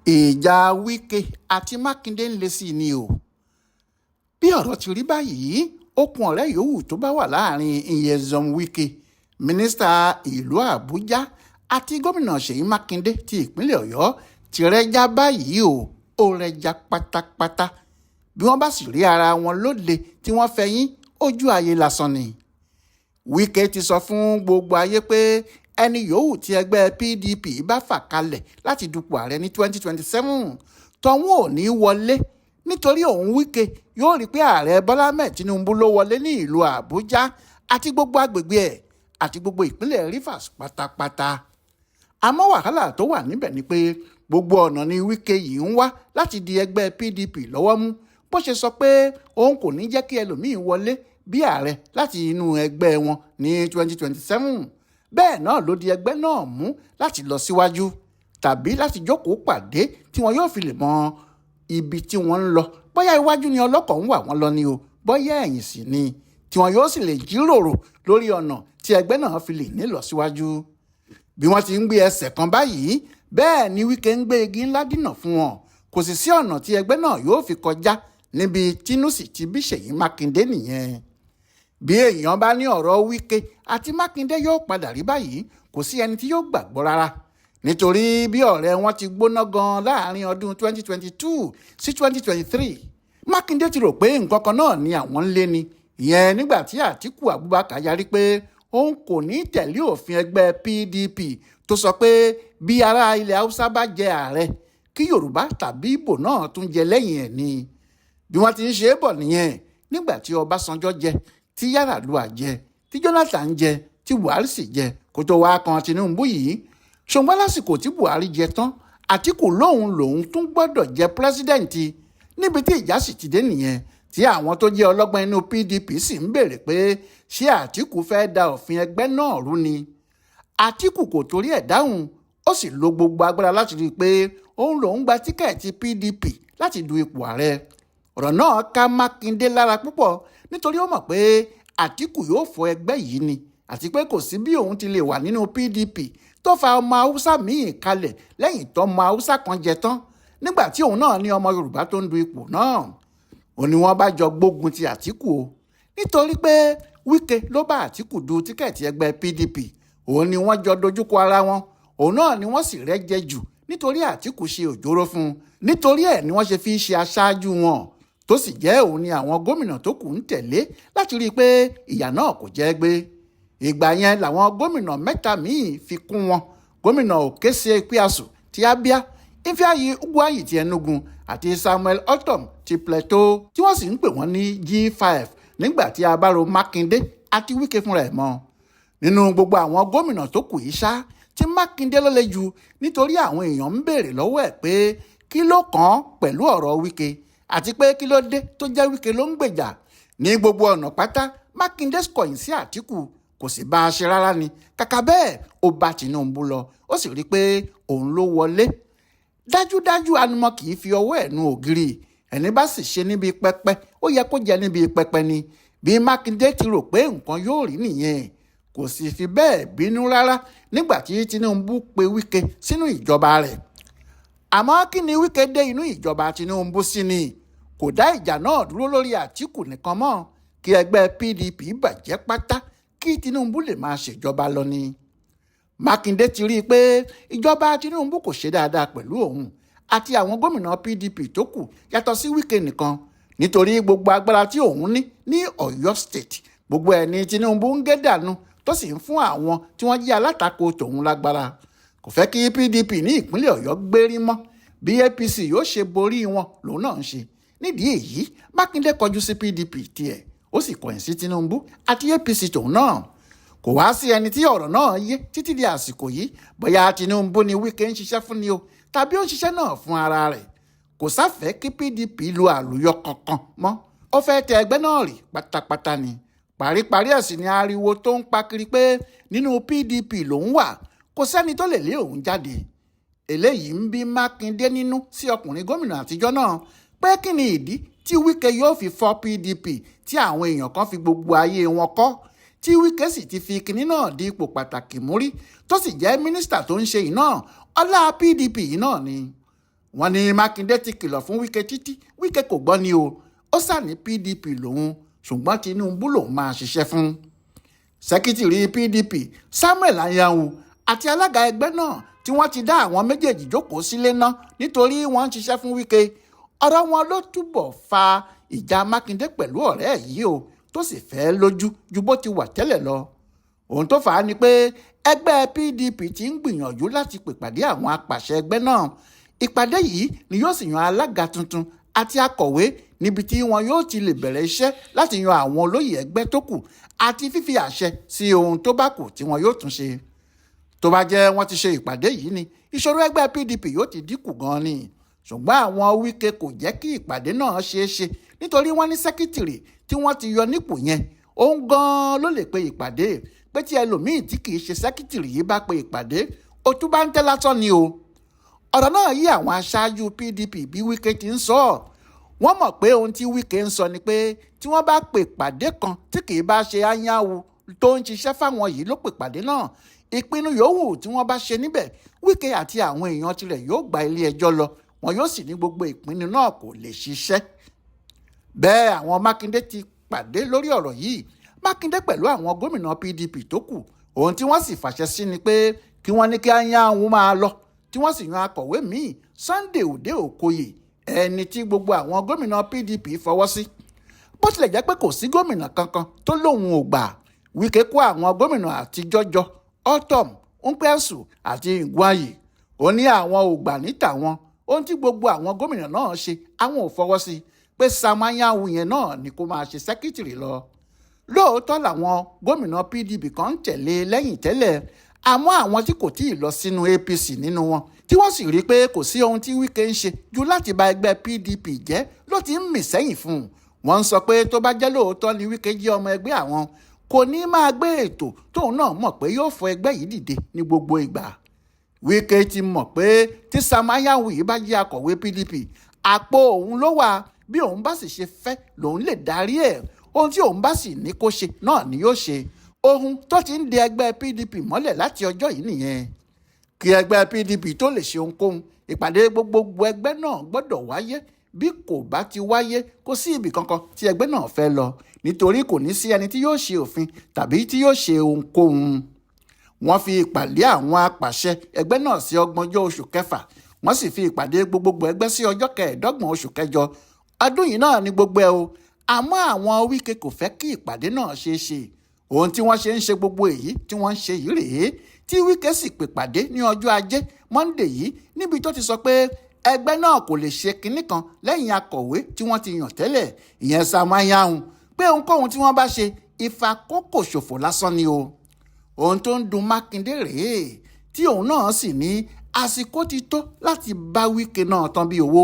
Ìjà Wike àti Mákindé ń le sí i ni o. Bí ọ̀rọ̀ ti rí báyìí, okùn ọ̀rẹ́ yòówù tó bá wà láàrin Nyesom Wike, mínísítà ìlú Àbújá, àti gómìnà Ṣèyí Mákindé ti ìpínlẹ̀ Ọ̀yọ́ ti rẹ́jà báyìí o, ó rẹ́jà pátápátá. Bí wọ́n bá sì rí ara wọn lóde tí wọ́n fẹ̀yìn, ojú ayé lásán ni. Wike ti sọ fún gbogbo ayé pé ẹni yòówù tí ẹgbẹ́ PDP bá fà kalẹ̀ láti dupò ààrẹ ní 2027 tọ́hún ò ní wọlé, nítorí òun Wike yóò rí pé ààrẹ Bọ́lá Ahmed Tinubu ló wọlé ní ìlú Àbújá àti gbogbo agbègbè ẹ̀ àti gbogbo ìpínlẹ̀ Rivers pátápátá. Àmọ́ wàhálà tó wà níbẹ̀ ni pé gbogbo ọ̀nà ni Wike yìí ń wá láti di ẹgbẹ́ PDP lọ́wọ́ mú, bó ṣe sọ pé òun kò ní jẹ́ kí ẹlòmíín wọlé bí ààrẹ láti inú ẹgbẹ́ wọn ní 2027, bẹ́ẹ̀ náà ló di ẹgbẹ́ náà mú láti lọ síwájú tàbí láti jókòó pàdé tí wọn yóò fi lè mọ ibi tí wọ́n ń lọ, bóyá iwájú ni ọlọ́kọ̀ ń wà wọ́n lọ ni o, bóyá ẹ̀yìn sì ni, tí wọn yóò sì lè jíròrò lórí ọ̀nà tí ẹgbẹ́ náà fi lè nílọ síwájú. Bí wọ́n ti ń gbé ẹsẹ̀ kan báyìí, bẹ́ẹ̀ ni Wike ń gbé igi ńlá dínà fún wọn. Kò sì sí ọ̀nà tí ẹgbẹ́ náà yóò fi kọjá níbi tínú sì ti bí Ṣèyí Mákindé nìyẹn. Bí èèyàn bá ní ọ̀rọ̀ Wike àti Mákindé yóò padà rí báyìí, kò sí ẹni tí yóò gbàgbọ́ rárá, nítorí bí ọ̀rẹ́ wọn ti gbóná gan láàrin ọdún 2022 sí 2023. Mákindé ti rò pé nǹkan kan náà ni àwọn ń lé ni, ìyẹn nígbà tí Àtíkù Abubakar yarí pé òun kò ní tẹ̀lé òfin ẹgbẹ́ PDP tó sọ pé bí ará ilẹ̀ Haúsá bá jẹ ààrẹ, kí Yorùbá tàbí Ìgbò náà tún jẹ lẹ́yìn ẹ̀ ni. Bí wọ́n ti ń ṣe é bọ̀ nìyẹn nígbà tí Ọbásanjọ́ jẹ, tí Yar'Adua jẹ, tí Jonathan jẹ, tí Buhari sì jẹ, kó tó wáá kan Tinubu yìí. Ṣùgbọ́n lásìkò tí Buhari jẹ tán, Àtíkù lóun lòun tún gbọ́dọ̀ jẹ pírẹ́sídẹ̀ǹtì. Níbi tí ìjà sì ti dé nìyẹn, tí àwọn tó jẹ́ ọlọ́gbọ́n inú PDP sì ń béèrè pé ṣé Àtíkù fẹ́ da òfin ẹgbẹ́ náà rú ni. Àtíkù kò torí ẹ̀ dáhùn, ó sì lo gbogbo agbára láti rí i pé òun lòun gba tíkẹ́ẹ̀tì PDP láti du ipò ààrẹ. Ọ̀rọ̀ náà ká Mákindé lára púpọ̀, nítorí ó mọ̀ pé Àtíkù yóò fọ ẹgbẹ́ yìí ni, àti pé kò sí bí òun ti lè wà nínú PDP tó fa ọmọ Haúsá míì kalẹ̀ lẹ́yìn tọ́mọ Haúsá kan jẹ tán, nígbà tí òun náà ní ọmọ Yorùbá tó ń du ipò náà. Ó ní wọ́n bá jọ gbógun ti Àtíkù o, nítorí pé Wike ló bá Àtíkù du tíkẹ́ẹ̀tì ẹgbẹ́ PDP. Òun ni wọ́n jọ dojúkọ ara wọn, òun náà ni wọ́n sì rẹ́jẹ jù, nítorí Àtíkù ṣe òjòrò fún un. Nítorí ẹ̀ ni wọ́n ṣe fi ṣe aṣáájú wọn, tó sì jẹ́ òun ni àwọn gómìnà tó kù ń tẹ̀lé láti rí i pé ìyà náà kò jẹ́ gbé. Ìgbà yẹn làwọn gómìnà mẹ́ta míì fi kún wọn: gómìnà Okezie Ikpeazu ti Abia, Ifeanyi Ugwuanyi ti Enugu àti Samuel Ortom ti Plateau, tí wọ́n sì ń pè wọ́n ní G5 nígbà tí a bá ro Mákindé àti Wike fúnra ẹ̀ mọ́. Nínú gbogbo àwọn gómìnà tó kù yìí ṣá, tí Mákindé ló le jù, nítorí àwọn èèyàn ń béèrè lọ́wọ́ ẹ̀ pé kí ló kàn án pẹ̀lú ọ̀rọ̀ Wike, àti pé kí ló dé tó jẹ́ Wike ló ń gbèjà ní gbogbo ọ̀nà pátá. Mákindé kọ̀yìn sí Àtíkù, kò sì bá a ṣe rárá ni. Kàkà bẹ́ẹ̀, ó bá Tinubu lọ, ó sì rí i pé òun ló wọlé. Dájúdájú, anumọ kì í fi ọwọ́ ẹ̀ nu ògiri. Ẹni bá sì ṣe níbi pẹpẹ, ó yẹ kó jẹ níbi pẹpẹ ni. Bí Mákindé ti rò pé nǹkan yóò rí nìyẹn, kò sì fi bẹ́ẹ̀ bínú rárá nígbà tí Tinubu pe Wike sínú ìjọba rẹ̀. Àmọ́ kí ni Wike dé inú ìjọba Tinubu sí ni? Kò dá ìjà náà dúró lórí Àtíkù nìkan mọ́, kí ẹgbẹ́ PDP bàjẹ́ pátá kí Tinubu lè máa ṣèjọba lọ ni. Mákindé ti rí i pé ìjọba Tinubu kò ṣe dáadáa pẹ̀lú òun àti àwọn gómìnà PDP tó kù yàtọ̀ sí Wike nìkan, nítorí gbogbo agbára tí òun ní ní Ọ̀yọ́ State, gbogbo ẹ̀ ní Tinubu ń gé dànù, tó sì ń fún àwọn tí wọ́n jẹ́ alátakò tòun lágbára. Kò fẹ́ kí PDP ní ìpínlẹ̀ Ọ̀yọ́ gbérí mọ́. Bí APC yóò ṣe borí wọn lòun náà ń ṣe. Nídìí èyí, Mákindé kọjú sí PDP tiẹ̀, ó sì kọ̀yìn sí Tinubu àti APC tòun náà. Kò wá sí ẹni tí ọ̀rọ̀ náà yé títí di àsìkò yìí bóyá Tinubu ni Wike ń ṣiṣẹ́ fún ni o, tàbí ó ń ṣiṣẹ́ náà fún ara rẹ̀. Kò sáfẹ́ kí PDP lu àlùyọ kankan mọ́, ó fẹ́ tẹ ẹgbẹ́ náà rì pátápátá ni. Paríparí ẹ̀ sì ni ariwo tó ń pa kiri pé nínú PDP lòún wà, kò sẹ́ni tó lè lé òun jáde. Eléyìí ń bí Mákindé nínú sí ọkùnrin gómìnà àtijọ́ náà pé kí ni ìdí tí Wike yóò fi fọ́ PDP tí àwọn èèyàn kan fi gbogbo ayé wọn kọ́, tí Wike sì ti fi kinní náà di ipò pàtàkì múrí, tó sì jẹ́ mínísítà tó ń ṣe yìí náà, ọlá PDP yìí náà ni. Wọ́n ní Mákindé ti kìlọ̀ fún Wike títí Wike kò gbọ́ ni o. Ó sà ní PDP lòun, ṣùgbọ́n Tinubu lòun máa ṣiṣẹ́ fún. Sẹ́kítìrì PDP Samuel Anyanwu àti alága ẹgbẹ́ náà tí wọ́n ti dá àwọn méjèèjì jókòó sílé ná nítorí wọ́n ń ṣiṣẹ́ fún Wike. Ọ̀rọ̀ wọn ló túbọ̀ fa ìjà Mákindé pẹ̀lú ọ̀rẹ́ ẹ̀ yìí o, tó sì fẹ́ lójú ju bó ti wà tẹ́lẹ̀ lọ. Ohun tó fà á ni pé ẹgbẹ́ PDP ti ń gbìyànjú láti pèpàdé àwọn apàṣẹ ẹgbẹ́ náà. Ìpàdé yìí ni yóò sì yan alága tuntun àti akọ̀wé, níbi tí wọn yóò ti lè bẹ̀rẹ̀ iṣẹ́ láti yan àwọn olóyè ẹgbẹ́ tó kù àti fífi àṣẹ sí ohun tó bá kù tí wọn yóò tún ṣe. Tó bá jẹ́ wọ́n ti ṣe ìpàdé yìí ni, ìṣòro ẹgbẹ́ PDP yóò ti dínkù gan-an ni. Ṣùgbọ́n àwọn Wike kò jẹ́ kí ìpàdé náà ṣeé ṣe, nítorí wọ́n ní sẹ́kítìrì tí wọ́n ti yọ nípò yẹn, òun gan-an ló lè pe ìpàdé, pé tí ẹlòmíín tí kì í ṣe sẹ́kítìrì yìí bá pe ìpàdé, òtún bá ń tẹ́ lásán ni o. Ọ̀rọ̀ náà yí àwọn aṣáájú PDP bí Wike ti ń sọ ọ́. Wọ́n mọ̀ pé ohun tí Wike ń sọ ni pé tí wọ́n bá pe ìpàdé kan tí kì í bá ṣe Anyanwu tó ń ṣiṣẹ́ fáwọn yìí ló pe ìpàdé náà, ìpinnu yòówù tí wọ́n bá ṣe níbẹ̀, Wike àti àwọn èèyàn tirẹ̀ yóò gba ilé ẹjọ́ lọ, wọn yóò sì ní gbogbo ìpinnu náà kò lè ṣiṣẹ́. Bẹ́ẹ̀ àwọn Mákindé ti pàdé lórí ọ̀rọ̀ yìí, Mákindé pẹ̀lú àwọn gómìnà PDP tó kù. Ohun tí wọ́n sì fàṣẹ sí ni pé kí wọ́n ní kí Anyanwu máa lọ, tí wọ́n sì yan akọ̀wé míì, Sunday Ude Okoye, ẹni tí gbogbo àwọn gómìnà PDP fọwọ́ sí. Bó tilẹ̀ jẹ́ pé kò sí gómìnà kankan tó lóun ò gbà, Wike kó àwọn gómìnà àtijọ́ jọ, Ortom, Npesu àti Ugwuanyi. Ó ní àwọn ò gbà ní tàwọn. Ohun tí gbogbo àwọn gómìnà náà ṣe, àwọn ò fọwọ́ sí, pé Sam Anyanwu yẹn náà ni kó máa ṣe sẹ́kítìrì lọ. Lóòótọ́ làwọn gómìnà PDP kan ń tẹ̀lé lẹ́yìn tẹ́lẹ̀, àmọ́ àwọn tí kò tíì lọ sínú APC nínú wọn, tí wọ́n sì rí i pé kò sí ohun tí Wike ń ṣe ju láti ba ẹgbẹ́ PDP jẹ́ ló ti ń mì sẹ́yìn fún un. Wọ́n ń sọ pé tó bá jẹ́ lóòótọ́ ni Wike jẹ́ ọmọ ẹgbẹ́ àwọn, kò ní máa gbé ètò tóun náà mọ̀ pé yóò fọ ẹgbẹ́ yìí dìde ní gbogbo ìgbà. Wike ti mọ̀ pé tí Sam Anyanwu yìí bá jẹ́ akọ̀wé PDP, àpò òun ló wà. Bí òun bá sì ṣe fẹ́ lòun lè darí ẹ̀. Ohun tí òun bá sì ní kó ṣe náà ni yóò ṣe. Ohun tó ti ń di ẹgbẹ́ PDP mọ́lẹ̀ láti ọjọ́ yìí nìyẹn. Kí ẹgbẹ́ PDP tó lè ṣe ohunkóhun, ìpàdé gbogbogbò ẹgbẹ́ náà gbọ́dọ̀ wáyé. Bí kò bá ti wáyé, kò sí ibì kankan tí ẹgbẹ́ náà fẹ́ lọ, nítorí kò ní sí ẹni tí yóò ṣe òfin tàbí tí yóò ṣe ohunkóhun. Wọ́n fi ìpàdé àwọn apàṣẹ ẹgbẹ́ náà sí 30 oṣù kẹfà, wọ́n sì fi ìpàdé gbogbogbò ẹgbẹ́ sí ọjọ́ 25 oṣù kẹjọ ọdún yìí náà ní gbogbo ẹ o. Àmọ́ àwọn Wike kò fẹ́ kí ìpàdé náà ṣeé ṣe. Ohun tí wọ́n ṣe ń ṣe gbogbo èyí tí wọ́n ń ṣe yìí rèé, tí Wike sì pè pàdé ní ọjọ́ ajé Monday yìí, níbi tó ti sọ pé ẹgbẹ́ náà kò lè ṣe kinní kan lẹ́yìn akọ̀wé tí wọ́n ti yàn tẹ́lẹ̀, ìyẹn Sam Anyanwu, pé ohunkóhun tí wọ́n bá ṣe, ìfàkókò ṣòfò lásán ni o. Ohun tó ń dùn Mákindé rèé, tí òun náà sì ní àsìkò ti tó láti bá Wike náà tán bí owó.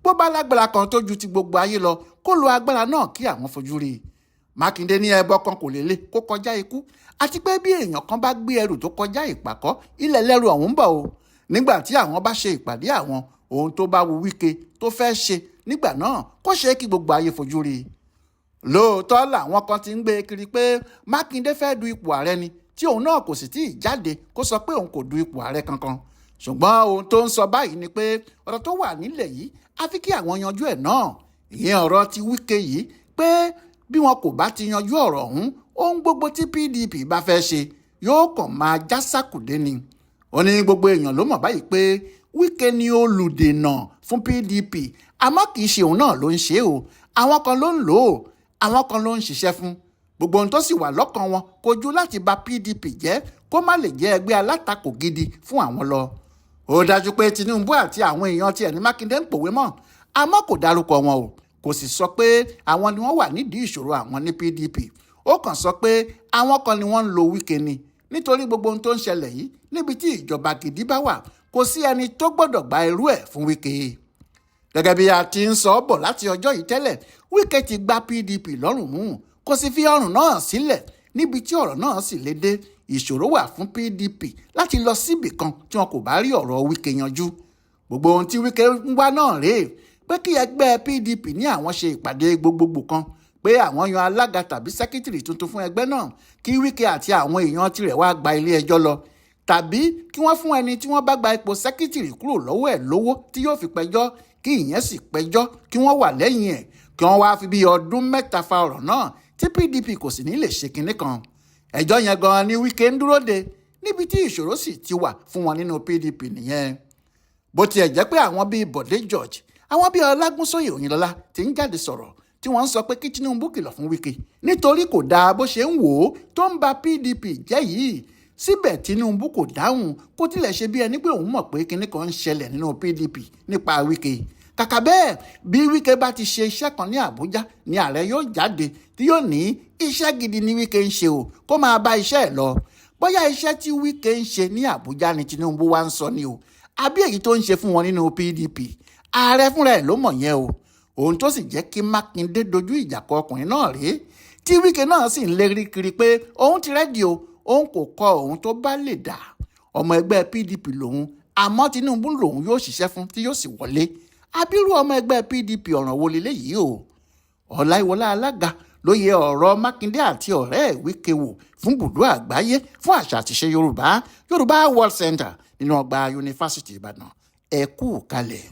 Bó bá lágbára kan tó ju ti gbogbo ayé lọ, kó lo agbára náà kí àwọn fojú rí i. Mákindé ní ẹbọ kan kò lè le kó kọjá ikú, àti pé bí èèyàn kan bá gbé ẹrù tó kọjá ìpàkọ́, ilẹ̀ lẹ́rù ọ̀hún ń bọ̀ o. Nígbà tí àwọn bá ṣe ìpàdé àwọn, ohun tó bá wu Wike tó fẹ́ ṣe nígbà náà, kó ṣe é kí gbogbo ayé fojú rí i. Lóòótọ́ làwọn kan ti ń gbé kiri pé Mákindé fẹ́ du ipò ààrẹ ni, tí òun náà kò sì tí ì jáde kó sọ pé òun kò du ipò ààrẹ kankan. Ṣùgbọ́n ohun tó ń sọ báyìí ni pé ọ̀rọ̀ tó wà nílẹ̀ yìí, àfi kí àwọn yanjú ẹ̀ náà, ìyẹn ọ̀rọ̀ ti Wike yìí, pé bí wọn kò bá ti yanjú ọ̀rọ̀ ọ̀hún, ohun gbogbo tí PDP bá fẹ́ ṣe yóò kàn máa já sákùdé ni. Ó ní gbogbo èèyàn ló mọ̀ báyìí pé Wike ni olùdènà fún PDP, àmọ́ kì í ṣe òun náà ló ń ṣe o. Àwọn kan ló ń lò ó, àwọn kan ló ń ṣiṣẹ́ fún. Gbogbo ohun tó sì wà lọ́kàn wọn kò ju láti bà PDP jẹ́ kó má lè jẹ́ ẹgbẹ́ alátakò gidi fún àwọn lọ. Ó dájú pé Tinubu àti àwọn èèyàn tiẹ̀ ní Mákindé ń pòwe mọ́, àmọ́ kò dárúkọ wọn o. Kò sì sọ pé àwọn ni wọ́n wà nídìí ìṣòro àwọn ní PDP. Ó kàn sọ pé àwọn kan ni wọ́n ń lo Wike ni, nítorí gbogbo ohun tó ń ṣẹlẹ̀ yìí, níbi tí ìjọba gidi bá wà, kò sí ẹni tó gbọ́dọ̀ gba irú ẹ̀ fún Wike. Gẹ́gẹ́ bí a ti ń sọ bọ̀ láti ọjọ́ yìí tẹ́lẹ̀, Wike ti gba PDP lọ́rùn mú, kò sì fi ọrùn náà sílẹ̀. Níbi tí ọ̀rọ̀ náà sì lè dé, ìṣòro wà fún PDP láti lọ síbì kan tí wọn kò bá rí ọ̀rọ̀ Wike yanjú. Gbogbo ohun tí Wike ń wá náà rèé, pé kí ẹgbẹ́ PDP ní àwọn ṣe ìpàdé gbogbogbò kan, pé àwọn yan alága tàbí sẹ́kítìrì tuntun fún ẹgbẹ́ náà, kí Wike àti àwọn èèyàn tirẹ̀ wá gba ilé ẹjọ́ lọ. Tàbí kí wọ́n fún ẹni tí wọ́n bá gba ipò sẹ́kítìrì kúrò lọ́wọ́ ẹ̀ lówó tí yóò fi pẹjọ́, kí ìyẹn sì pẹjọ́, kí wọ́n wà lẹ́yìn ẹ̀, kí wọ́n wáá fi bí ọdún 3 fa ọ̀rọ̀ náà tí PDP kò sì ní lè ṣe kinní kan. Ẹjọ́ yẹn gan-an ni Wike ń dúró de, níbi tí ìṣòro sì ti wà fún wọn nínú PDP nìyẹn. Bó tiẹ̀ jẹ́ pé àwọn bíi Bọ̀dé George, àwọn bíi Ọlágúnsóyè Òyìnlọ́lá ti ń jáde sọ̀rọ̀, tí wọ́n ń sọ pé kí Tinubu kìlọ̀ fún Wike nítorí kò dáa bó ṣe ń wò ó tó ń ba PDP jẹ́ yìí. Síbẹ̀ Tinubu kò dáhùn, kó tilẹ̀ ṣe bí ẹni pé òun mọ̀ pé kinní kan ń ṣẹlẹ̀ nínú PDP nípa Wike. Kàkà bẹ́ẹ̀, bí Wike bá ti ṣe iṣẹ́ kan ní Àbújá ni ààrẹ yóò jáde tí yóò ní iṣẹ́ gidi ni Wike ń ṣe o, kó máa bá iṣẹ́ ẹ̀ lọ. Bóyá iṣẹ́ tí Wike ń ṣe ní Àbújá ni Tinubu wá ń sọ ni o, àbí èyí tó ń ṣe fún wọn nínú PDP, ààrẹ fúnra ẹ̀ ló mọ̀ yẹn o. Ohun tó sì jẹ́ kí Mákindé dojú ìjà kọ ọkùnrin náà rèé, tí Wike náà sì ń lérí kiri pé òun ti ready o, òun kò kọ òun tó bá lè dà. Ọmọ ẹgbẹ́ PDP lòun, àmọ́ Tinubu lòun yóò ṣiṣẹ́ fún tí yóò sì wọlé. Abirú ọmọ ẹgbẹ́ PDP ọ̀ràn wo leléyìí o? Ọláìwọlá Alága ló yẹ ọ̀rọ̀ Mákindé àti ọ̀rẹ́ ẹ̀ Wike wò fún Bùdó Àgbáyé fún Àṣà àtìṣe Yorùbá, Yorùbá World Center, nínú ọgbà Yunifásitì Ìbàdàn. Ẹ kú kalẹ̀.